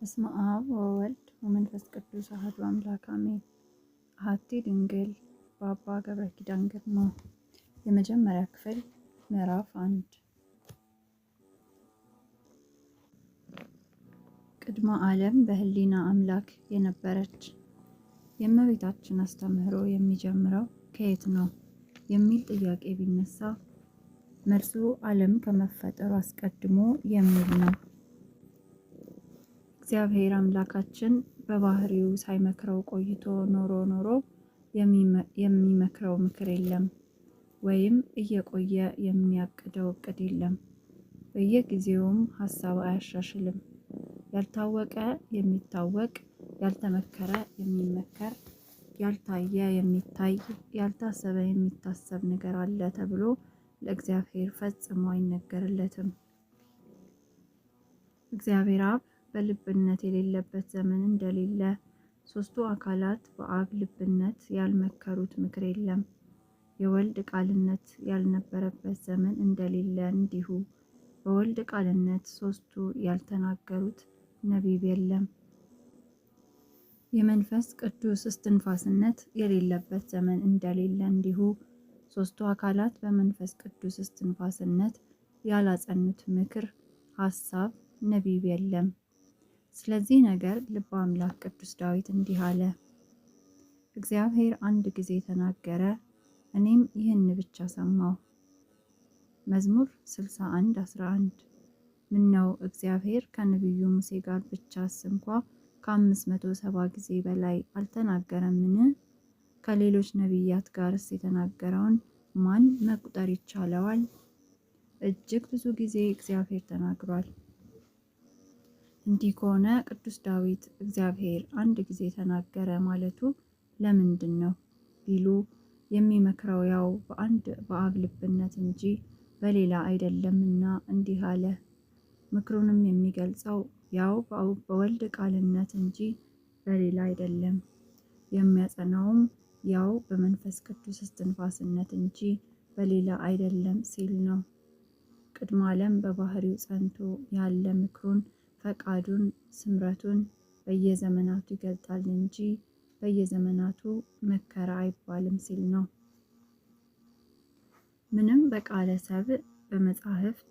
በስመ አብ ወወልድ ወመንፈስ ቅዱስ አሐዱ አምላክ አሜን። አሐቲ ድንግል በአባ ገብረ ኪዳን ግርማ። የመጀመሪያ ክፍል ምዕራፍ 1። ቅድመ ዓለም በሕሊና አምላክ የነበረች የእመቤታችን አስተምህሮ የሚጀምረው ከየት ነው የሚል ጥያቄ ቢነሳ መልሱ ዓለም ከመፈጠሩ አስቀድሞ የሚል ነው። እግዚአብሔር አምላካችን በባህሪው ሳይመክረው ቆይቶ ኖሮ ኖሮ የሚመክረው ምክር የለም፣ ወይም እየቆየ የሚያቅደው እቅድ የለም። በየጊዜውም ሀሳብ አያሻሽልም። ያልታወቀ የሚታወቅ፣ ያልተመከረ የሚመከር፣ ያልታየ የሚታይ፣ ያልታሰበ የሚታሰብ ነገር አለ ተብሎ ለእግዚአብሔር ፈጽሞ አይነገርለትም። እግዚአብሔር አብ በልብነት የሌለበት ዘመን እንደሌለ ሦስቱ አካላት በአብ ልብነት ያልመከሩት ምክር የለም። የወልድ ቃልነት ያልነበረበት ዘመን እንደሌለ እንዲሁ በወልድ ቃልነት ሦስቱ ያልተናገሩት ነቢብ የለም። የመንፈስ ቅዱስ እስትንፋስነት የሌለበት ዘመን እንደሌለ እንዲሁ ሦስቱ አካላት በመንፈስ ቅዱስ እስትንፋስነት ያላጸኑት ምክር፣ ሐሳብ፣ ነቢብ የለም። ስለዚህ ነገር ልበ አምላክ ቅዱስ ዳዊት እንዲህ አለ። እግዚአብሔር አንድ ጊዜ ተናገረ፣ እኔም ይህን ብቻ ሰማሁ። መዝሙር 61:11። ምነው እግዚአብሔር ከነቢዩ ሙሴ ጋር ብቻስ እንኳ ከ570 ጊዜ በላይ አልተናገረምን? ከሌሎች ነቢያት ጋርስ የተናገረውን ማን መቁጠር ይቻለዋል? እጅግ ብዙ ጊዜ እግዚአብሔር ተናግሯል። እንዲህ ከሆነ ቅዱስ ዳዊት እግዚአብሔር አንድ ጊዜ ተናገረ ማለቱ ለምንድን ነው ቢሉ የሚመክረው ያው በአንድ በአብ ልብነት እንጂ በሌላ አይደለምና እንዲህ አለ። ምክሩንም የሚገልጸው ያው በወልድ ቃልነት እንጂ በሌላ አይደለም። የሚያጸናውም ያው በመንፈስ ቅዱስ እስትንፋስነት እንጂ በሌላ አይደለም ሲል ነው። ቅድመ ዓለም በባህሪው ጸንቶ ያለ ምክሩን፣ ፈቃዱን፣ ስምረቱን በየዘመናቱ ይገልጣል እንጂ በየዘመናቱ መከረ አይባልም ሲል ነው። ምንም በቃለ ሰብእ፣ በመጻሕፍት፣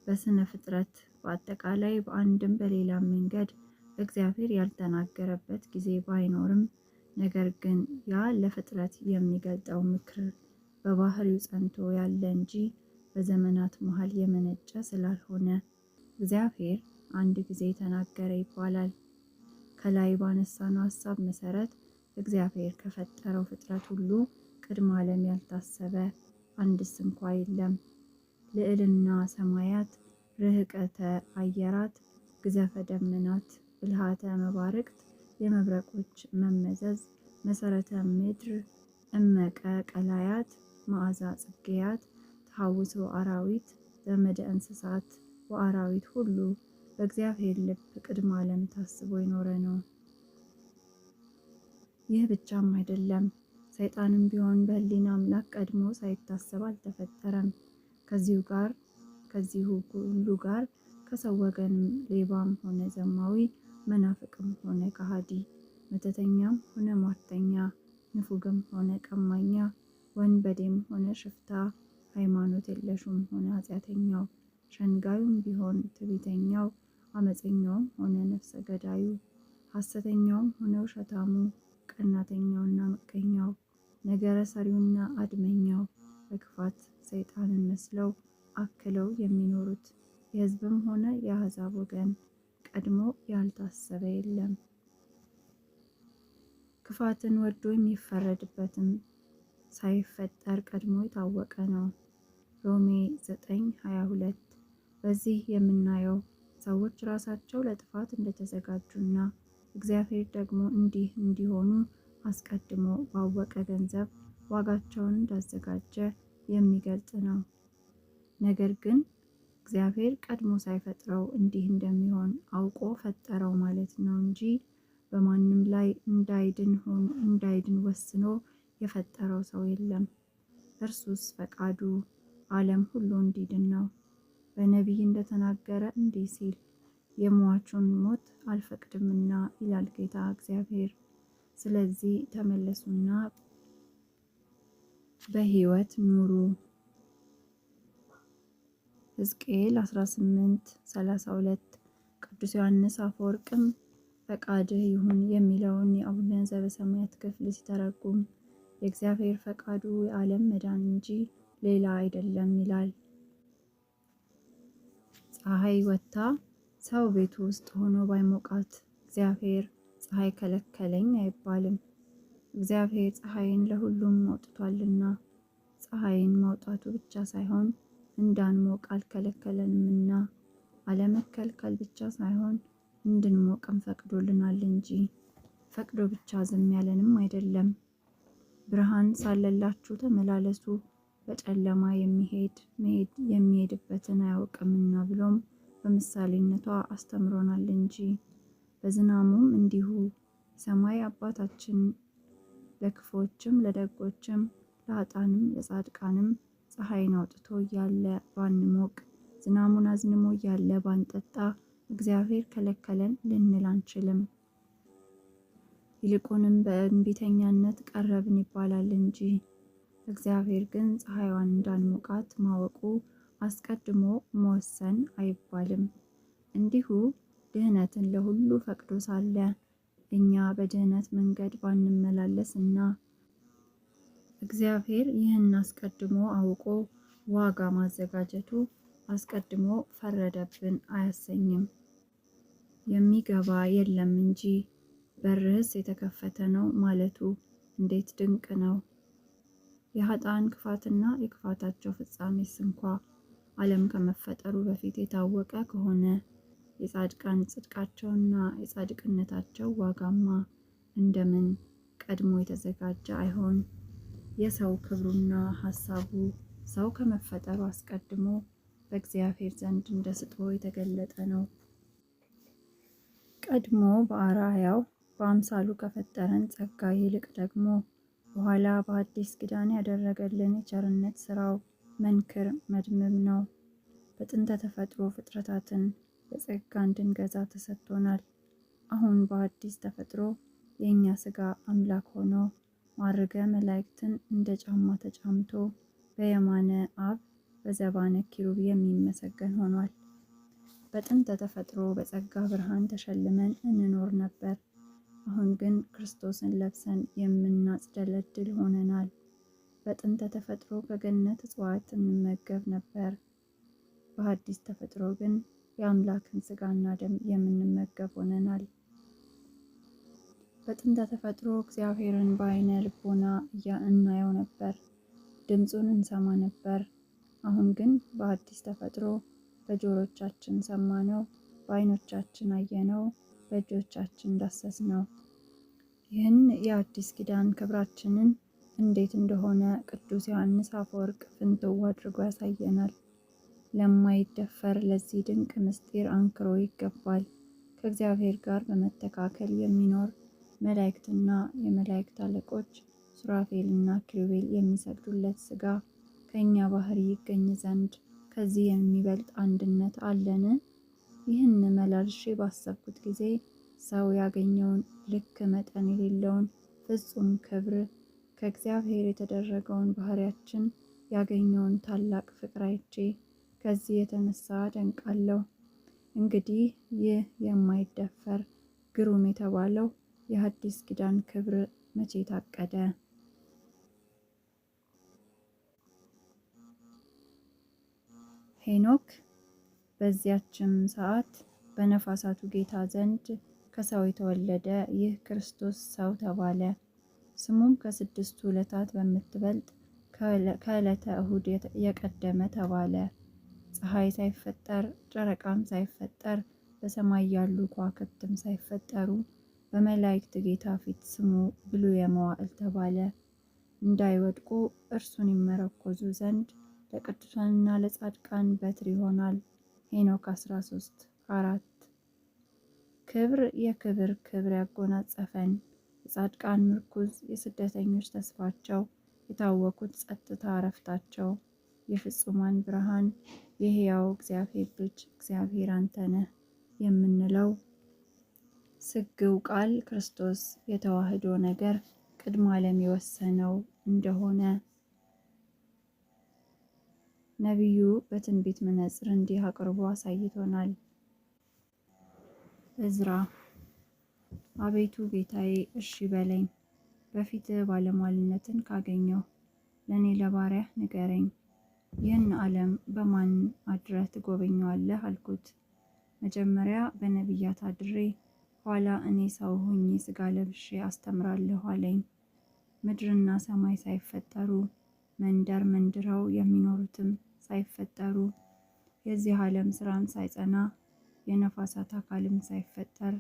በስነ ፍጥረት በአጠቃላይ በአንድም በሌላም መንገድ እግዚአብሔር ያልተናገረበት ጊዜ ባይኖርም፣ ነገር ግን ያ ለፍጥረት የሚገልጠው ምክር በባህሪው ጸንቶ ያለ እንጂ በዘመናት መሃል የመነጨ ስላልሆነ እግዚአብሔር አንድ ጊዜ ተናገረ ይባላል። ከላይ ባነሳነው ሐሳብ መሰረት እግዚአብሔር ከፈጠረው ፍጥረት ሁሉ ቅድመ ዓለም ያልታሰበ አንድስ እንኳ የለም። ልዕልና ሰማያት፣ ርህቀተ አየራት፣ ግዘፈ ደመናት፣ ብልሃተ መባርቅት፣ የመብረቆች መመዘዝ፣ መሰረተ ምድር፣ እመቀ ቀላያት፣ መዓዛ ጽጌያት፣ ተሐውሶ አራዊት፣ ዘመደ እንስሳት ወአራዊት ሁሉ በእግዚአብሔር ልብ ቅድመ ዓለም ታስቦ የኖረ ነው። ይህ ብቻም አይደለም። ሰይጣንም ቢሆን በሕሊና አምላክ ቀድሞ ሳይታሰብ አልተፈጠረም። ከዚሁ ጋር ከዚሁ ሁሉ ጋር ከሰው ወገንም ሌባም ሆነ ዘማዊ፣ መናፍቅም ሆነ ከሃዲ፣ መተተኛም ሆነ ሟርተኛ፣ ንፉግም ሆነ ቀማኛ፣ ወንበዴም ሆነ ሽፍታ፣ ሃይማኖት የለሹም ሆነ ኃጢአተኛው፣ ሸንጋዩም ቢሆን ትዕቢተኛው፣ አመፀኛውም ሆነ ነፍሰ ገዳዩ፣ ሐሰተኛውም ሆነ ውሸታሙ፣ ቀናተኛውና ምቀኛው፣ ነገረ ሰሪውና አድመኛው በክፋት ሰይጣንን መስለው አክለው የሚኖሩት የሕዝብም ሆነ የአሕዛብ ወገን ቀድሞ ያልታሰበ የለም። ክፋትን ወዶ የሚፈረድበትም ሳይፈጠር ቀድሞ የታወቀ ነው። ሮሜ 9:22። በዚህ የምናየው ሰዎች ራሳቸው ለጥፋት እንደተዘጋጁና እግዚአብሔር ደግሞ እንዲህ እንዲሆኑ አስቀድሞ ባወቀ ገንዘብ ዋጋቸውን እንዳዘጋጀ የሚገልጽ ነው። ነገር ግን እግዚአብሔር ቀድሞ ሳይፈጥረው እንዲህ እንደሚሆን አውቆ ፈጠረው ማለት ነው እንጂ በማንም ላይ እንዳይድን ወስኖ የፈጠረው ሰው የለም። እርሱስ ፈቃዱ ዓለም ሁሉ እንዲድን ነው። በነቢይ እንደተናገረ እንዲህ ሲል የሟቹን ሞት አልፈቅድምና ይላል ጌታ እግዚአብሔር። ስለዚህ ተመለሱና በሕይወት ኑሩ። ሕዝቅኤል 18:32። ቅዱስ ዮሐንስ አፈወርቅም ፈቃድህ ይሁን የሚለውን የአቡነ ዘበሰማያት ክፍል ሲተረጉም የእግዚአብሔር ፈቃዱ የዓለም መዳን እንጂ ሌላ አይደለም ይላል። ፀሐይ ወጥታ ሰው ቤቱ ውስጥ ሆኖ ባይሞቃት እግዚአብሔር ፀሐይ ከለከለኝ አይባልም። እግዚአብሔር ፀሐይን ለሁሉም አውጥቷልና ፀሐይን ማውጣቱ ብቻ ሳይሆን እንዳንሞቅ አልከለከለንምና፣ አለመከልከል ብቻ ሳይሆን እንድንሞቅም ፈቅዶልናል እንጂ ፈቅዶ ብቻ ዝም ያለንም አይደለም። ብርሃን ሳለላችሁ ተመላለሱ፣ በጨለማ የሚሄድ መሄድ የሚሄድበትን አያውቅምና ብሎም በምሳሌነቷ አስተምሮናል እንጂ። በዝናሙም እንዲሁ ሰማይ አባታችን ለክፎችም ለደጎችም ለኃጥአንም ለጻድቃንም ፀሐይን አውጥቶ እያለ ባንሞቅ፣ ዝናሙን አዝንሞ እያለ ባንጠጣ እግዚአብሔር ከለከለን ልንል አንችልም። ይልቁንም በእንቢተኛነት ቀረብን ይባላል እንጂ። እግዚአብሔር ግን ፀሐይዋን እንዳንሞቃት ማወቁ አስቀድሞ መወሰን አይባልም። እንዲሁ ድህነትን ለሁሉ ፈቅዶ ሳለ እኛ በድህነት መንገድ ባንመላለስ እና እግዚአብሔር ይህን አስቀድሞ አውቆ ዋጋ ማዘጋጀቱ አስቀድሞ ፈረደብን አያሰኝም። የሚገባ የለም እንጂ በርህስ የተከፈተ ነው ማለቱ እንዴት ድንቅ ነው! የኃጥአን ክፋትና የክፋታቸው ፍጻሜስ እንኳ ዓለም ከመፈጠሩ በፊት የታወቀ ከሆነ የጻድቃን ጽድቃቸውና የጻድቅነታቸው ዋጋማ እንደምን ቀድሞ የተዘጋጀ አይሆን? የሰው ክብሩና ሐሳቡ ሰው ከመፈጠሩ አስቀድሞ በእግዚአብሔር ዘንድ እንደ ስጦ የተገለጠ ነው። ቀድሞ በአርአያው በአምሳሉ ከፈጠረን ጸጋ ይልቅ ደግሞ በኋላ በአዲስ ኪዳን ያደረገልን የቸርነት ስራው መንክር መድምም ነው። በጥንተ ተፈጥሮ ፍጥረታትን በጸጋ እንድንገዛ ተሰጥቶናል። አሁን በአዲስ ተፈጥሮ የእኛ ስጋ አምላክ ሆኖ ማዕርገ መላእክትን እንደ ጫማ ተጫምቶ በየማነ አብ በዘባነ ኪሩብ የሚመሰገን ሆኗል። በጥንተ ተፈጥሮ በጸጋ ብርሃን ተሸልመን እንኖር ነበር። አሁን ግን ክርስቶስን ለብሰን የምናጽደለድል ሆነናል። በጥንተ ተፈጥሮ ከገነት እጽዋት እንመገብ ነበር። በአዲስ ተፈጥሮ ግን የአምላክን ስጋና ደም የምንመገብ ሆነናል። በጥንተ ተፈጥሮ እግዚአብሔርን በዓይነ ልቦና እናየው ነበር፣ ድምፁን እንሰማ ነበር። አሁን ግን በአዲስ ተፈጥሮ በጆሮቻችን ሰማነው፣ በዓይኖቻችን አየነው፣ በእጆቻችን ዳሰስነው። ይህን የአዲስ ኪዳን ክብራችንን እንዴት እንደሆነ ቅዱስ ዮሐንስ አፈወርቅ ፍንትው አድርጎ ያሳየናል። ለማይደፈር ለዚህ ድንቅ ምስጢር አንክሮ ይገባል። ከእግዚአብሔር ጋር በመተካከል የሚኖር መላእክትና የመላእክት አለቆች ሱራፌልና ኪሩቤል የሚሰግዱለት ሥጋ ከእኛ ባህሪ ይገኝ ዘንድ ከዚህ የሚበልጥ አንድነት አለን? ይህን መላልሼ ባሰብኩት ጊዜ ሰው ያገኘውን ልክ መጠን የሌለውን ፍጹም ክብር ከእግዚአብሔር የተደረገውን ባህሪያችን ያገኘውን ታላቅ ፍቅር አይቼ ከዚህ የተነሳ ደንቃለሁ። እንግዲህ ይህ የማይደፈር ግሩም የተባለው የሐዲስ ኪዳን ክብር መቼ ታቀደ? ሄኖክ በዚያችም ሰዓት በነፋሳቱ ጌታ ዘንድ ከሰው የተወለደ ይህ ክርስቶስ ሰው ተባለ። ስሙም ከስድስቱ ዕለታት በምትበልጥ ከዕለተ እሁድ የቀደመ ተባለ። ፀሐይ ሳይፈጠር ጨረቃም ሳይፈጠር በሰማይ ያሉ ከዋክብትም ሳይፈጠሩ በመላእክት ጌታ ፊት ስሙ ብሉየ መዋዕል ተባለ። እንዳይወድቁ እርሱን ይመረኮዙ ዘንድ ለቅዱሳንና ለጻድቃን በትር ይሆናል። ሄኖክ 13:4። ክብር የክብር ክብር ያጎናጸፈን የጻድቃን ምርኩዝ፣ የስደተኞች ተስፋቸው፣ የታወኩት ጸጥታ እረፍታቸው፣ የፍጹማን ብርሃን፣ የሕያው እግዚአብሔር ልጅ እግዚአብሔር አንተ ነህ። የምንለው ስግው ቃል ክርስቶስ የተዋህዶ ነገር ቅድመ ዓለም የወሰነው እንደሆነ ነቢዩ በትንቢት መነጽር እንዲህ አቅርቦ አሳይቶናል። ዕዝራ አቤቱ ጌታዬ እሺ በለኝ፣ በፊትህ ባለሟልነትን ካገኘሁ ለእኔ ለባሪያህ ንገረኝ። ይህን ዓለም በማን አድረህ ትጎበኘዋለህ? አልኩት። መጀመሪያ በነቢያት አድሬ ኋላ እኔ ሰው ሆኜ ሥጋ ለብሼ አስተምራለሁ አለኝ። ምድርና ሰማይ ሳይፈጠሩ መንደር መንድረው የሚኖሩትም ሳይፈጠሩ የዚህ ዓለም ስራም ሳይጸና የነፋሳት አካልም ሳይፈጠር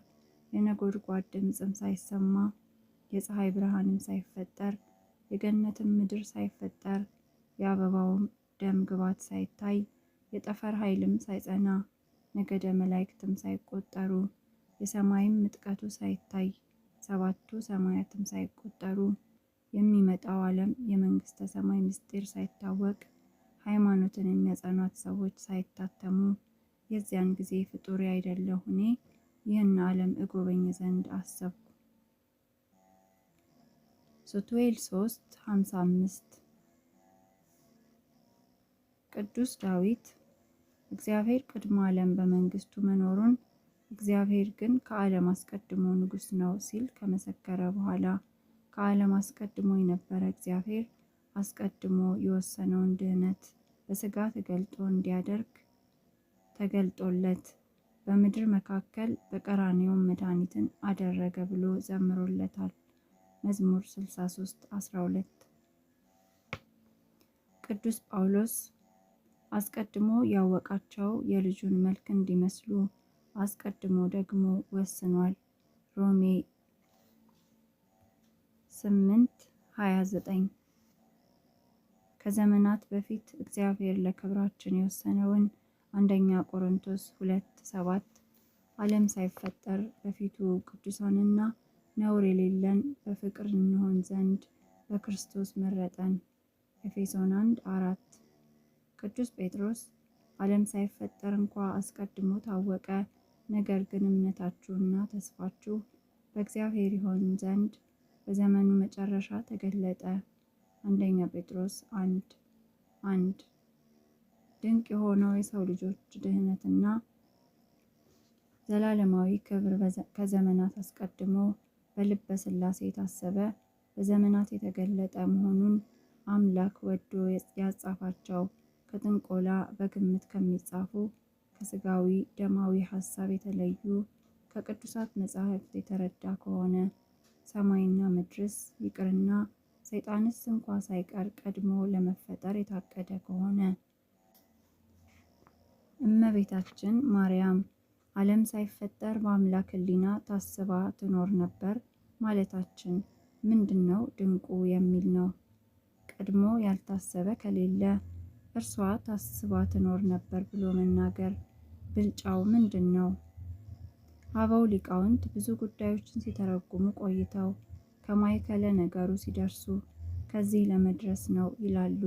የነጎድጓድ ድምፅም ሳይሰማ የፀሐይ ብርሃንም ሳይፈጠር የገነትም ምድር ሳይፈጠር የአበባውም ደም ግባት ሳይታይ የጠፈር ኃይልም ሳይጸና ነገደ መላእክትም ሳይቆጠሩ የሰማይም ምጥቀቱ ሳይታይ ሰባቱ ሰማያትም ሳይቆጠሩ የሚመጣው ዓለም የመንግስተ ሰማይ ምስጢር ሳይታወቅ ሃይማኖትን የሚያጸኗት ሰዎች ሳይታተሙ የዚያን ጊዜ ፍጡር ያይደለሁ እኔ ይህን ዓለም እጎበኝ ዘንድ አሰብኩ። ሱቱኤል 3:55። ቅዱስ ዳዊት እግዚአብሔር ቅድመ ዓለም በመንግስቱ መኖሩን እግዚአብሔር ግን ከዓለም አስቀድሞ ንጉሥ ነው ሲል ከመሰከረ በኋላ ከዓለም አስቀድሞ የነበረ እግዚአብሔር አስቀድሞ የወሰነውን ድኅነት በሥጋ ተገልጦ እንዲያደርግ ተገልጦለት በምድር መካከል በቀራንዮም መድኃኒትን አደረገ ብሎ ዘምሮለታል። መዝሙር 63:12። ቅዱስ ጳውሎስ አስቀድሞ ያወቃቸው የልጁን መልክ እንዲመስሉ አስቀድሞ ደግሞ ወስኗል። ሮሜ 8:29። ከዘመናት በፊት እግዚአብሔር ለክብራችን የወሰነውን አንደኛ ቆሮንቶስ 2:7 ዓለም ሳይፈጠር በፊቱ ቅዱሳንና ነውር የሌለን በፍቅር እንሆን ዘንድ በክርስቶስ መረጠን። ኤፌሶን 1:4። ቅዱስ ጴጥሮስ ዓለም ሳይፈጠር እንኳ አስቀድሞ ታወቀ፣ ነገር ግን እምነታችሁና ተስፋችሁ በእግዚአብሔር ይሆን ዘንድ በዘመኑ መጨረሻ ተገለጠ። አንደኛ ጴጥሮስ 1:1። ድንቅ የሆነው የሰው ልጆች ድህነትና ዘላለማዊ ክብር ከዘመናት አስቀድሞ በልበ ሥላሴ የታሰበ በዘመናት የተገለጠ መሆኑን አምላክ ወዶ ያጻፋቸው ከጥንቆላ በግምት ከሚጻፉ ከስጋዊ ደማዊ ሐሳብ የተለዩ ከቅዱሳት መጻሕፍት የተረዳ ከሆነ ሰማይና ምድርስ ይቅርና ሰይጣንስ እንኳ ሳይቀር ቀድሞ ለመፈጠር የታቀደ ከሆነ እመቤታችን ማርያም ዓለም ሳይፈጠር በአምላክ ሕሊና ታስባ ትኖር ነበር ማለታችን ምንድነው ድንቁ የሚል ነው። ቀድሞ ያልታሰበ ከሌለ እርሷ ታስባ ትኖር ነበር ብሎ መናገር ብልጫው ምንድን ነው? አበው ሊቃውንት ብዙ ጉዳዮችን ሲተረጉሙ ቆይተው ከማዕከለ ነገሩ ሲደርሱ ከዚህ ለመድረስ ነው ይላሉ።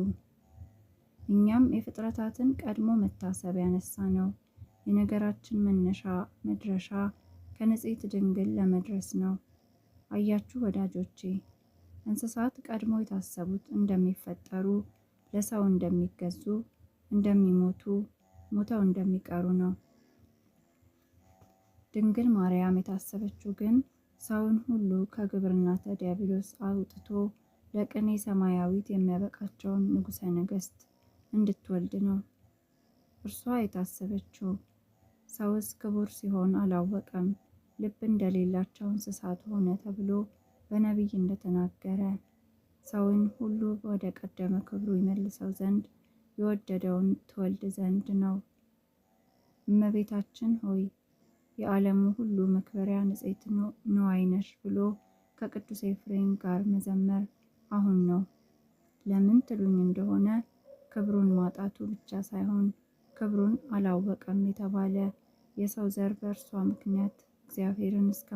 እኛም የፍጥረታትን ቀድሞ መታሰብ ያነሳ ነው የነገራችን መነሻ መድረሻ ከንጽሕት ድንግል ለመድረስ ነው። አያችሁ ወዳጆቼ፣ እንስሳት ቀድሞ የታሰቡት እንደሚፈጠሩ፣ ለሰው እንደሚገዙ፣ እንደሚሞቱ፣ ሞተው እንደሚቀሩ ነው። ድንግል ማርያም የታሰበችው ግን ሰውን ሁሉ ከግብርናተ ዲያብሎስ አውጥቶ ለቅኔ ሰማያዊት የሚያበቃቸውን ንጉሠ ነገሥት እንድትወልድ ነው። እርሷ የታሰበችው ሰውስ ክቡር ሲሆን አላወቀም፣ ልብ እንደሌላቸው እንስሳት ሆነ ተብሎ በነቢይ እንደተናገረ ሰውን ሁሉ ወደ ቀደመ ክብሩ ይመልሰው ዘንድ የወደደውን ትወልድ ዘንድ ነው። እመቤታችን ሆይ የዓለሙ ሁሉ መክበሪያ ንጽሕት ንዋይ ነሽ ብሎ ከቅዱስ ኤፍሬም ጋር መዘመር አሁን ነው። ለምን ትሉኝ እንደሆነ ክብሩን ማጣቱ ብቻ ሳይሆን ክብሩን አላወቀም የተባለ የሰው ዘር በእርሷ ምክንያት እግዚአብሔርን እስከ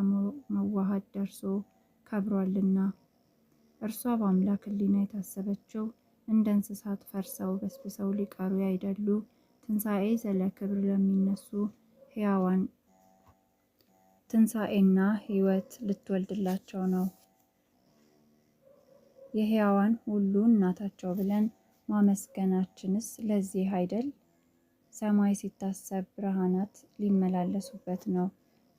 መዋሃድ ደርሶ ከብሯልና። እርሷ በአምላክ ሕሊና የታሰበችው እንደ እንስሳት ፈርሰው በስብሰው ሊቀሩ ያይደሉ ትንሣኤ ዘለ ክብር ለሚነሱ ሕያዋን ትንሣኤና ሕይወት ልትወልድላቸው ነው። የሕያዋን ሁሉ እናታቸው ብለን ማመስገናችንስ ለዚህ አይደል? ሰማይ ሲታሰብ ብርሃናት ሊመላለሱበት ነው።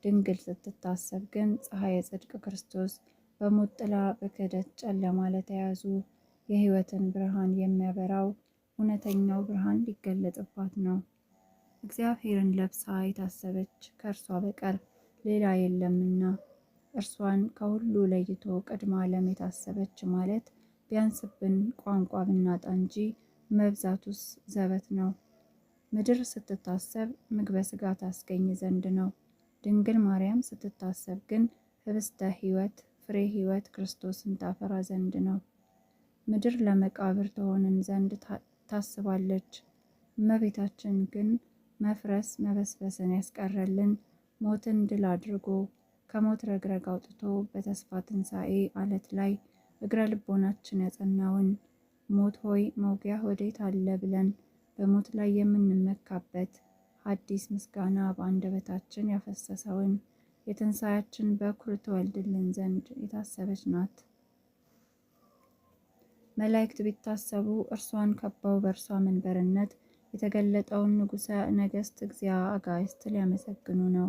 ድንግል ስትታሰብ ግን ፀሐየ ጽድቅ ክርስቶስ በሞት ጥላ በክህደት ጨለማ ለተያዙ የሕይወትን ብርሃን የሚያበራው እውነተኛው ብርሃን ሊገለጥባት ነው። እግዚአብሔርን ለብሳ የታሰበች ከእርሷ በቀር ሌላ የለምና እርሷን ከሁሉ ለይቶ ቅድመ ዓለም የታሰበች ማለት ቢያንስብን ቋንቋ ብናጣ እንጂ መብዛቱስ ዘበት ነው። ምድር ስትታሰብ ምግበ ሥጋ ታስገኝ ዘንድ ነው። ድንግል ማርያም ስትታሰብ ግን ህብስተ ሕይወት ፍሬ ሕይወት ክርስቶስን ታፈራ ዘንድ ነው። ምድር ለመቃብር ትሆንን ዘንድ ታስባለች። እመቤታችን ግን መፍረስ መበስበስን ያስቀረልን ሞትን ድል አድርጎ ከሞት ረግረግ አውጥቶ በተስፋ ትንሣኤ አለት ላይ እግረ ልቦናችን ያጸናውን ሞት ሆይ መውጊያ ወዴት አለ ብለን በሞት ላይ የምንመካበት አዲስ ምስጋና በአንደበታችን ያፈሰሰውን የትንሣኤያችን በኩር ትወልድልን ዘንድ የታሰበች ናት። መላእክት ቢታሰቡ እርሷን ከበው በእርሷ መንበርነት የተገለጠውን ንጉሠ ነገሥት እግዚአ አጋዕዝት ሊያመሰግኑ ነው።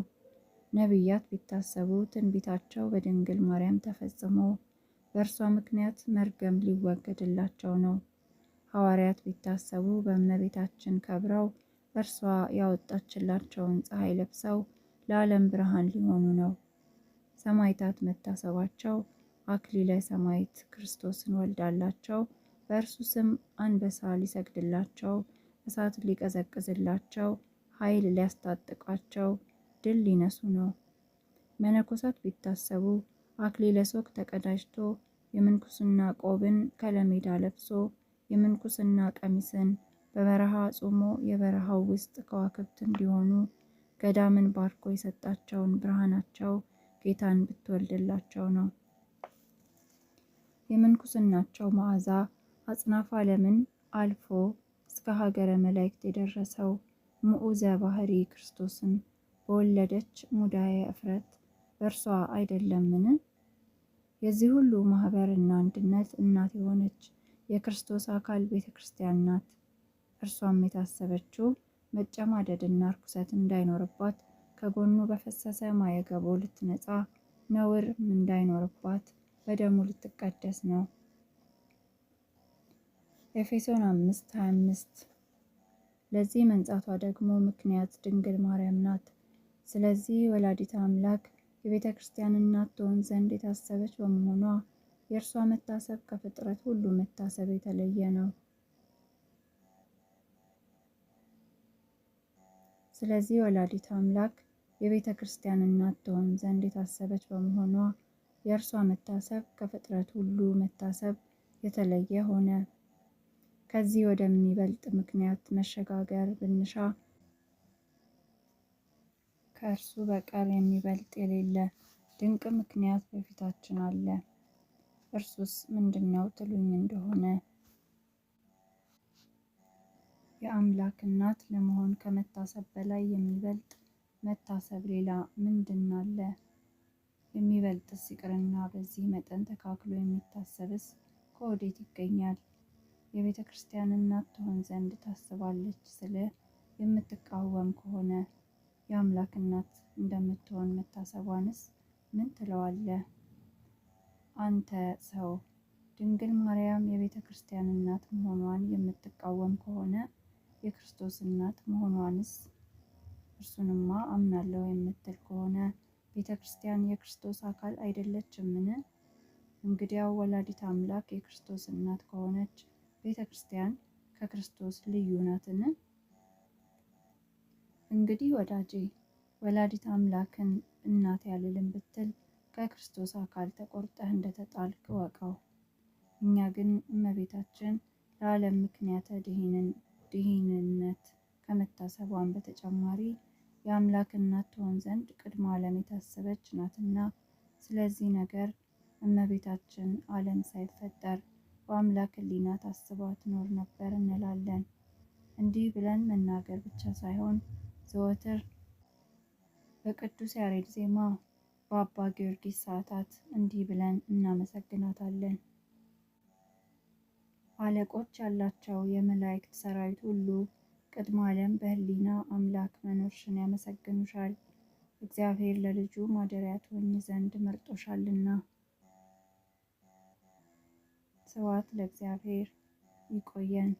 ነቢያት ቢታሰቡ ትንቢታቸው በድንግል ማርያም ተፈጽሞ በእርሷ ምክንያት መርገም ሊወገድላቸው ነው። ሐዋርያት ቢታሰቡ በእመቤታችን ከብረው እርሷ ያወጣችላቸውን ፀሐይ ለብሰው ለዓለም ብርሃን ሊሆኑ ነው። ሰማዕታት መታሰባቸው አክሊለ ሰማዕት ክርስቶስን ወልዳላቸው በእርሱ ስም አንበሳ ሊሰግድላቸው፣ እሳት ሊቀዘቅዝላቸው፣ ኃይል ሊያስታጥቃቸው ድል ሊነሱ ነው። መነኮሳት ቢታሰቡ አክሊለ ሦክ ተቀዳጅቶ የምንኩስና ቆብን ከለሜዳ ለብሶ የምንኩስና ቀሚስን በበረሃ ጾሞ የበረሃው ውስጥ ከዋክብት እንዲሆኑ ገዳምን ባርኮ የሰጣቸውን ብርሃናቸው ጌታን ብትወልድላቸው ነው። የምንኩስናቸው መዓዛ አጽናፈ ዓለምን አልፎ እስከ ሀገረ መላእክት የደረሰው ምዑዘ ባህሪ ክርስቶስን በወለደች ሙዳየ እፍረት በእርሷ አይደለምን? የዚህ ሁሉ ማህበርና አንድነት እናት የሆነች የክርስቶስ አካል ቤተ ክርስቲያን ናት። እርሷም የታሰበችው መጨማደድና ርኩሰት እንዳይኖርባት ከጎኑ በፈሰሰ ማየ ገቦ ልትነጻ ነውር እንዳይኖርባት በደሙ ልትቀደስ ነው። ኤፌሶን 5:25። ለዚህ መንጻቷ ደግሞ ምክንያት ድንግል ማርያም ናት። ስለዚህ ወላዲተ አምላክ የቤተ ክርስቲያን እናት ትሆን ዘንድ የታሰበች በመሆኗ የእርሷ መታሰብ ከፍጥረት ሁሉ መታሰብ የተለየ ነው። ስለዚህ ወላዲተ አምላክ የቤተ ክርስቲያን እናት ትሆን ዘንድ የታሰበች በመሆኗ የእርሷ መታሰብ ከፍጥረት ሁሉ መታሰብ የተለየ ሆነ። ከዚህ ወደሚበልጥ ምክንያት መሸጋገር ብንሻ ከእርሱ በቀር የሚበልጥ የሌለ ድንቅ ምክንያት በፊታችን አለ። እርሱስ ምንድን ነው ትሉኝ እንደሆነ የአምላክ እናት ለመሆን ከመታሰብ በላይ የሚበልጥ መታሰብ ሌላ ምንድን አለ? የሚበልጥስ ይቅርና በዚህ መጠን ተካክሎ የሚታሰብስ ከወዴት ይገኛል? የቤተ ክርስቲያን እናት ትሆን ዘንድ ታስባለች ስልህ የምትቃወም ከሆነ የአምላክ እናት እንደምትሆን መታሰቧንስ ምን ትለዋለህ? አንተ ሰው ድንግል ማርያም የቤተ ክርስቲያን እናት መሆኗን የምትቃወም ከሆነ የክርስቶስ እናት መሆኗንስ እርሱንማ አምናለሁ የምትል ከሆነ ቤተ ክርስቲያን የክርስቶስ አካል አይደለችምን? እንግዲያው ወላዲተ አምላክ የክርስቶስ እናት ከሆነች ቤተ ክርስቲያን ከክርስቶስ ልዩ ናትን? እንግዲህ ወዳጄ ወላዲተ አምላክን እናት ያልልም ብትል ከክርስቶስ አካል ተቆርጠህ እንደተጣልክ እወቀው። እኛ ግን እመቤታችን ለዓለም ምክንያተ ድህንነት ከመታሰቧን በተጨማሪ የአምላክ እናት ትሆን ዘንድ ቅድመ ዓለም የታሰበች ናትና፣ ስለዚህ ነገር እመቤታችን ዓለም ሳይፈጠር በአምላክ ሕሊና ታስባ ትኖር ነበር እንላለን። እንዲህ ብለን መናገር ብቻ ሳይሆን ዘወትር በቅዱስ ያሬድ ዜማ በአባ ጊዮርጊስ ሰዓታት እንዲህ ብለን እናመሰግናታለን። አለቆች ያላቸው የመላእክት ሰራዊት ሁሉ ቅድመ ዓለም በሕሊና አምላክ መኖርሽን ያመሰግኑሻል። እግዚአብሔር ለልጁ ማደሪያ ትሆኚ ዘንድ መርጦሻልና። ስብሐት ለእግዚአብሔር። ይቆየን።